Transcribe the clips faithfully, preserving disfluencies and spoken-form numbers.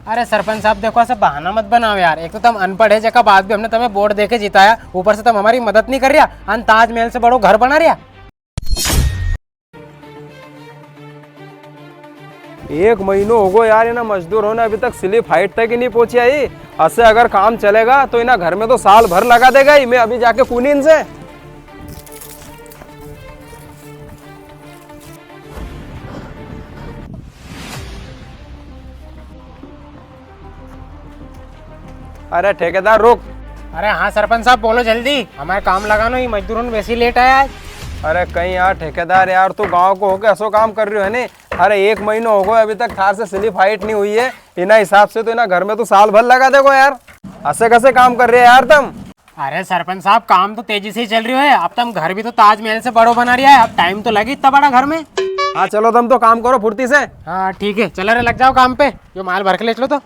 अरे सरपंच साहब, देखो, ऐसा बहाना मत बनाओ यार। एक तो तम अनपढ़ है, जेका बाद भी हमने तमें वोट देके जिताया, ऊपर से तम हमारी मदद नी कर रिया, अन ताजमहल से बड़ो घर बना रिया। एक महीनो हो गो यार, इना मजदूर होने अभी तक स्लिप हाइट तक ही नी पहुंची आई। असे अगर काम चलेगा तो इना घर में तो साल भर लगा देगा ही। मैं अभी जाके कूनी इनसे। अरे ठेकेदार रुक। अरे हाँ सरपंच साहब, बोलो जल्दी, हमारे काम लगानो, ये मजदूर होन वैसे ही लेट आया आज। अरे कई यार ठेकेदार यार, तू गांव को होके असो काम कर रियो है नी। अरे एक महीनो हो गयो, अभी तक थार से स्लिप हाइट नी हुई है। इना हिसाब से तो इना घर में तो साल भर लगा देगो यार। असे कसे काम कर रिया है यार तम? अरे सरपंच साहब, काम तो तेजी से ही चल रियो है। अब तम घर भी तो ताजमहल से बड़ो बना रिया है, अब टाइम तो लगे इतना बड़ा घर में। हाँ चलो, तम तो काम करो फुर्ती से। हाँ ठीक है, चलो रे, लग जाओ काम पे। यो माल भर के ले चलो तो।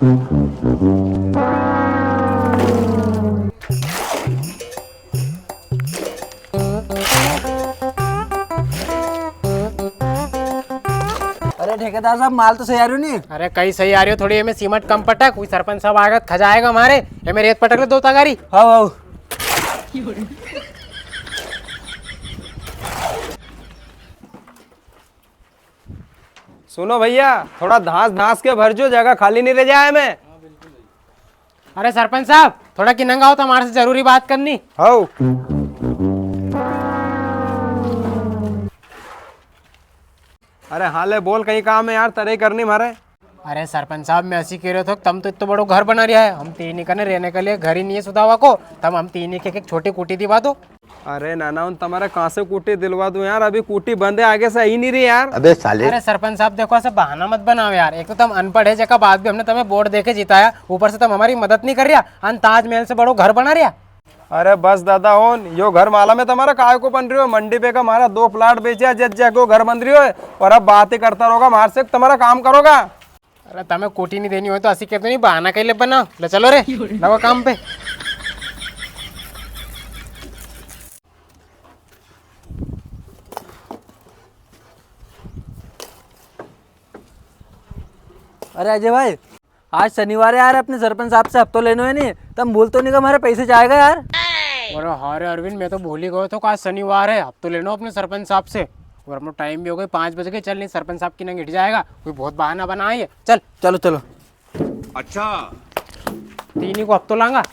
अरे ठेकेदार साहब, माल तो सही आ रियो नी? अरे कई सही आ रियो, थोड़ी इमें सीमेंट कम पटक, कोई सरपंच साहब आएगा तो खजाएगा हमारे। इमें रेत पटक ले दो तगारी। हाँ, हाँ। सुनो भैया, थोड़ा धांस धांस के भर जो, जगह खाली नी रह जाए में। अरे सरपंच साहब, थोड़ा किनंगा हो तो हमारे से जरूरी बात करनी। हाउ। अरे हाँ ले बोल, कई काम है यार, तरे करनी मारे। अरे सरपंच साहब, मैं असी कह रहा था, तम तो इतना बड़ो घर बना रिया है, हम तीन ही कने रहने के लिए घर ही नी है सुधावा को, तम हम तीन ही के एक छोटी कुटी दिवा दो। अरे नाना, उन तमारे कहाँ से कुटी दिलवा दूं यार, अभी कुटी बंद है, आगे से आई नी री यार। अबे साले। अरे सरपंच साहब, देखो, ऐसा बहाना मत बनाओ यार। एक तो तम अनपढ़ है, जेका बाद भी हमने तमें वोट देके जिताया, ऊपर से तम हमारी मदद नी कर रिया, अन ताजमहल से बड़ो घर बना रिया। अरे बस दादा होन, यो घर माला में तमारा काय को बन रियो है? मंडी पे का मारा दो प्लाट बेचा, जद जाके वो घर बन रियो है, और अब बातें करता रहोगा मार से, तमारा काम करोगा। अरे तमें कुटी नी देनी हो तो असी कहते नी, बहाना कई ले बना। ले चलो रे, लगो काम पे। अरे अजय भाई, आज शनिवार है यार, अपने सरपंच साहब से हफ्तो लेनो है नी, तम भूल तो नी गया, हमारे पैसे जाएगा यार। अरे हाँ रे अरविंद, मैं तो भूल ही गयो थो कि आज शनिवार है, हफ्तो लेनो अपने सरपंच साहब से। और अपनो टाइम भी हो गयो, पाँच बज गए, चल नी सरपंच साहब की नंग हिट जाएगा, कोई बहुत बहाना बनाए है, चल। चलो चलो। अच्छा। तीन ही को हफ्तो लांगा।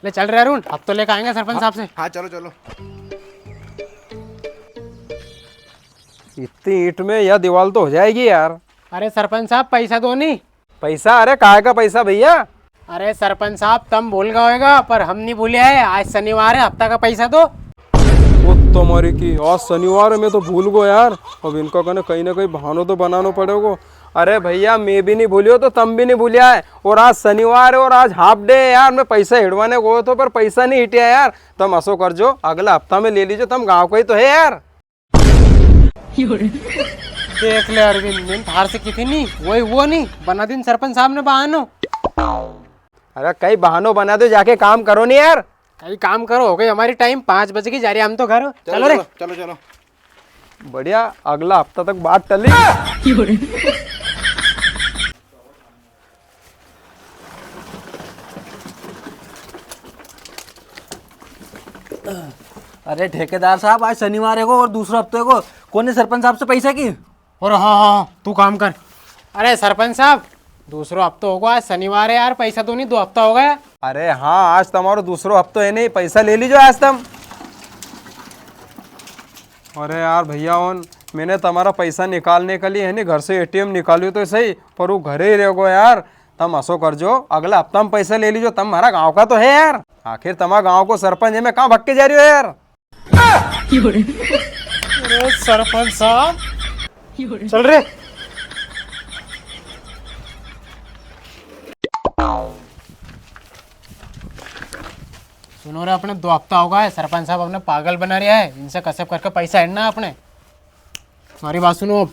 ले चल रे अरुण, हफ्तो लेके आएंगे सरपंच साहब से। हाँ चलो चलो। इतनी ईंट में यह दीवार तो हो जाएगी यार। अरे सरपंच साहब, पैसा दो नी। पैसा? अरे काय का पैसा भैया? अरे सरपंच साहब, तम भूल गए होगा, पर हम नी भूले है। आज शनिवार है, हफ्ता का पैसा दो। वो तुम्हारी की, आज शनिवार है, मैं तो भूल गो यार। अब इनका कने कहीं ना कहीं बहानो तो बनानो पड़ेगो। अरे भैया, मैं भी नी भूलियो तो तम भी नी भूलिया है। और आज शनिवार है और आज हाफ डे है यार। मैं पैसा हिड़वाने गयो थो, पर पैसा नी हिटिया यार। तम असो कर जो, अगला हफ्ता में ले लीजो, तम गाँव का ही तो है यार। देख ले अरविंद, मैंने थार से की थी नी, वही वो नी, बना दिन सरपंच साहब ने बहानो। अरे कई बहानो बना दो, जाके काम करो नी यार। कई काम करो, हो गई हमारी टाइम, पाँच बज गई, जा रहे हम तो घर। चलो, चलो रे। चलो, चलो, चलो। बढ़िया, अगला हफ्ता तक बात टली। अरे ठेकेदार साहब, आज शनिवार है को और दूसरो हफ्तो है को, कोने सरपंच साहब से पैसा की? अरे हाँ, हाँ, हाँ, तू काम कर। अरे सरपंच साहब, दूसरो हफ्तो होगो, आज शनिवार है यार, पैसा दो नी, दो हफ्ता हो गया। अरे हाँ, आज तमारो दूसरो हफ्तो है नी, पैसा ले लीजो आज तम। अरे यार भैया होन, मैंने तमारा पैसा निकालने के लिए है नी घर से एटीएम निकालियो तो सही, पर वो घरे ही रह गो यार। तम असो कर जो, अगला हफ्ता में पैसा ले लीजो, तम हमारा गांव का तो है यार। आखिर तमारा गांव को सरपंच है, मैं कहाँ भग के जा रही हो यार? अरे सरपंच साहब, चल रे। सुनो रे, अपने दो हफ्ता हो गया है, सरपंच साहब अपने पागल बना रहा है, इनसे कसब करके पैसा हेरना है अपने। हमारी बात सुनो अब।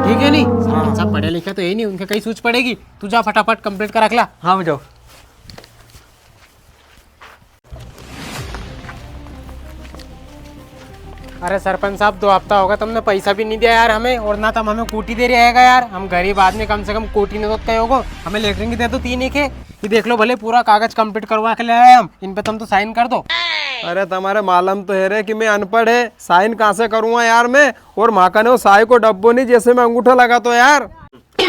ठीक है नी? सरपंच साहब पढ़े लिखे तो है नी, उनके कई सूझ पड़ेगी। तू जा फटाफट कंप्लीट करा ला। हाँ, मैं जाऊँ। अरे सरपंच साहब, दो हफ्ता होगा, तमने पैसा भी नी दिया यार हमें, और ना तम हमें कोठी दे रिया है यार। हम गरीब आदमी, कम से कम कोठी नी तो कहोगो, हमें लेटरिन की दे दो तीन एक है। ये देख लो, भले पूरा कागज कंप्लीट करवा के ले आए हम, इन पे तम तो साइन कर दो। अरे, तमारे मालूम तो है रे कि मैं अनपढ़ है, साइन कहाँ से करूँगा यार मैं? और म्हाका ने वो साई को डब्बो नी, जैसे मैं अंगूठा लगा तो यार।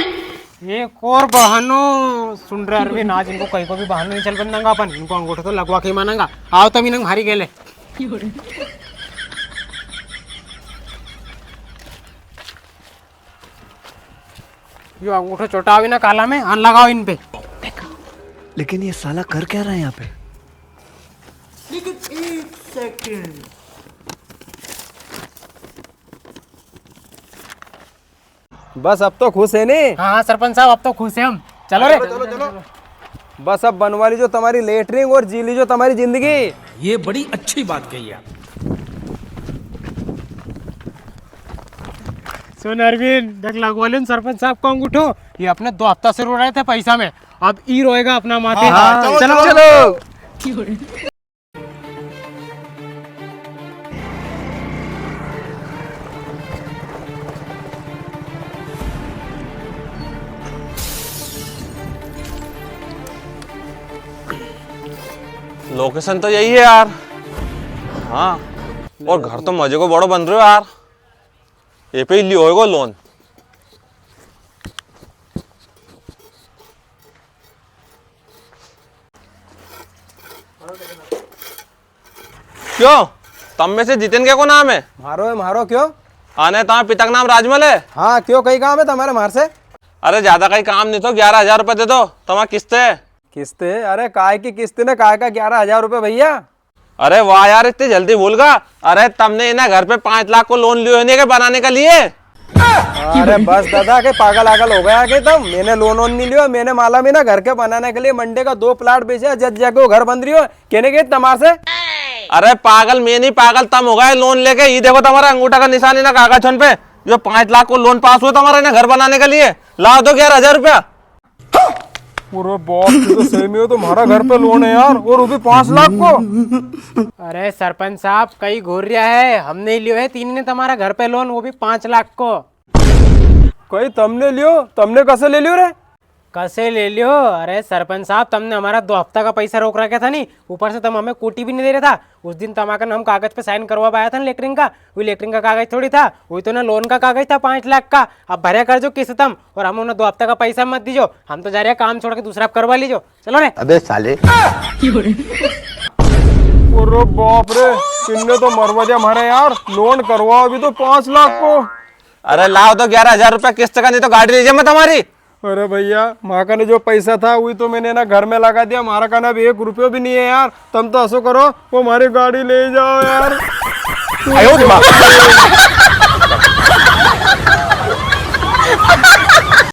एक और बहानो सुन रहे अरविंद, आज इनको कई को भी बहानो नी चलबन देंगा अपन, इनको अंगूठा तो लगवा के ही मानेंगा। आओ तम इन्हें म्हारी गेले। यो अंगूठो चोटाओ ना काला में, अन लगाओ इन पे। लेकिन ये साला कर क्या रहा है यहाँ पे? लेकिन एक सेकंड। बस अब तो खुश है नी? हाँ, हाँ, सरपंच साहब, अब तो खुश है हम। चलो रे। चलो, चलो, चलो। बस अब बनवा लीजो तमारी लेटरिन और जी लीजो तमारी जिंदगी। ये बड़ी अच्छी बात कही आप। सुन अरविंद, देख लगवा लियो सरपंच साहब को अंगूठो। ये अपने दो हफ्ता से रो रहे थे पैसा में, अब ई रोएगा अपना माथे। हाँ, चलो, चलो, चलो। चलो। लोकेशन तो यही है यार। हाँ, और घर तो मजे को बड़ो बन रहो यार। ये पे ही लियो होएगो लोन। क्यों, तम में से जितेन के को नाम है? म्हारो है, म्हारो। क्यों? अने तमारे पिता का नाम राजमल है? हाँ, क्यों, कई काम है तमारे म्हार से? अरे ज्यादा कई काम नी तो ग्यारह हजार रुपया दे दो, तमारी किस्त है। किस्त है? अरे काय की किस्त ने काय का ग्यारह हजार रुपया भैया? अरे वाह यार, इतनी जल्दी भूल गया। अरे तमने इना घर पे पाँच लाख को लोन लियो है नी के बनाने के लिए? अरे बस दादा, के पागल आगल हो गया के तम? मैंने लोन वोन नी लियो, मैंने मालूम है ना, घर के बनाने के लिए मंडे का दो प्लाट बेचा, जद जाके वो घर बन रियो है। केने के तमार से? अरे पागल, मैं नी पागल, तम हो गए लोन लेके। ये देखो तमारा अंगूठा का निशान है ना कागज होन पे, जो पाँच लाख को लोन पास हुआ तमारा ना घर बनाने के लिए। लाओ दो ग्यारह हजार रुपया। अरे बाप रे, तो सही में हो तो म्हारा घर पे लोन है यार, और वो भी पाँच लाख को। अरे सरपंच साहब, कई घूर रिया है, हमने लियो है तीन ने तमारा घर पे लोन, वो भी पाँच लाख को। कई तमने लियो? तमने कसे ले लियो रे? कसे ले लियो? अरे सरपंच साहब, तमने हमारा दो हफ्ता का पैसा रोक रखा था नी, ऊपर से तम हमें कोठी भी नी दे रिया था। उस दिन तमाकन हम कागज पे साइन करवा आया था ना लेटरिन का, वो लेटरिन का कागज थोड़ी था, वो तो ना लोन का कागज था पाँच लाख का। अब भर्या कर जो किस्त तम, और हम उन्हें दो हफ्ता का पैसा मत दीजो, हम तो जा रिया काम छोड़ के दूसरा आप करवा लीजो, चलो रे। अबे साले। अरे बाप रे, इनने तो मरवा दिया म्हारे यार, लोन करवा अभी तो पाँच लाख को। अरे लाओ तो ग्यारह हजार रुपया किस्त का, नी तो गाड़ी ले जा मैं तमारी। अरे भैया, म्हारा कने जो पैसा था, वही तो मैंने ना घर में लगा दिया। म्हारा कने अब एक रुपयो भी नी है यार। तम तो असो करो, वो म्हारी गाड़ी ले जाओ यार। आयो रे माँ।